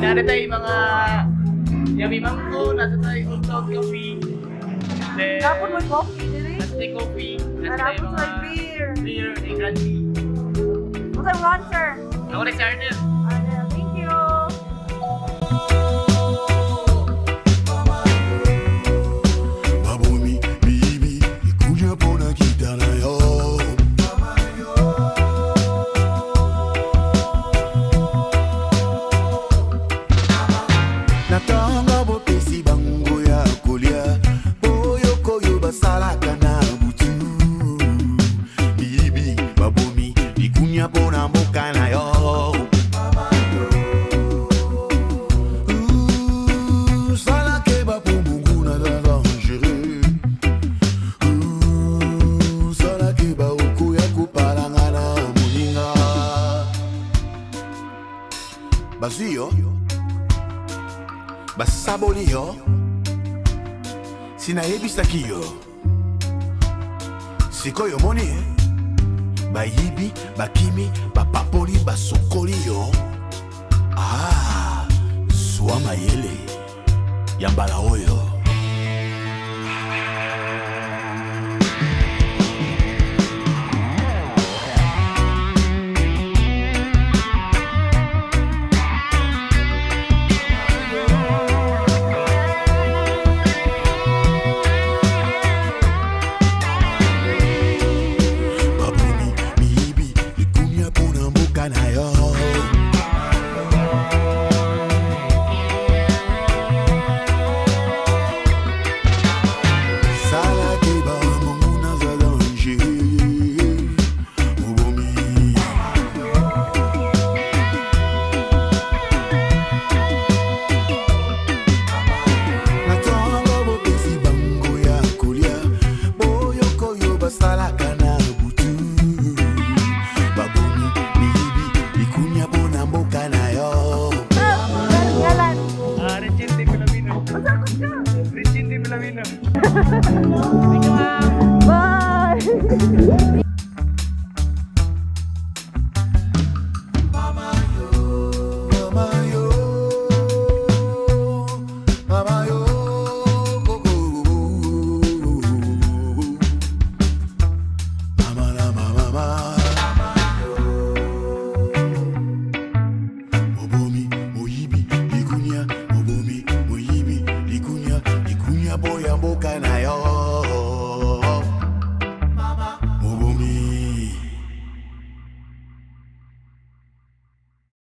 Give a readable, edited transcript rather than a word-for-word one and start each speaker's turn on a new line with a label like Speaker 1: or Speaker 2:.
Speaker 1: Naa tay mga Yummy Mango, naa tay Old Town Coffee. Then,
Speaker 2: Naa pod moy coffee diri.
Speaker 1: Naa tay coffee, naa tay
Speaker 2: Naa pod
Speaker 1: mga
Speaker 2: sa beer.
Speaker 1: Beer, eh, grande.
Speaker 2: What's ang ngalan, sir?
Speaker 1: Ako na si Arnel.
Speaker 2: Arnel, thank you.
Speaker 3: Babomi, miyibi, likunya mpona kita na yo. Na ntango bopesi bango ya kolia boyoko oyo basalaka na butu miyibi babomi likunya mpo na mboka na yo. Ouh, salakeba po monguna aza dangereux. Ouh, salakeba okoya kopalanga na moninga bazwi yo basaboli yo si nayebisaki yo sikoyo omoni eh? Bayibi bakimi bapapoli basokoli yo ah, zwa mayele ya mbala oyo.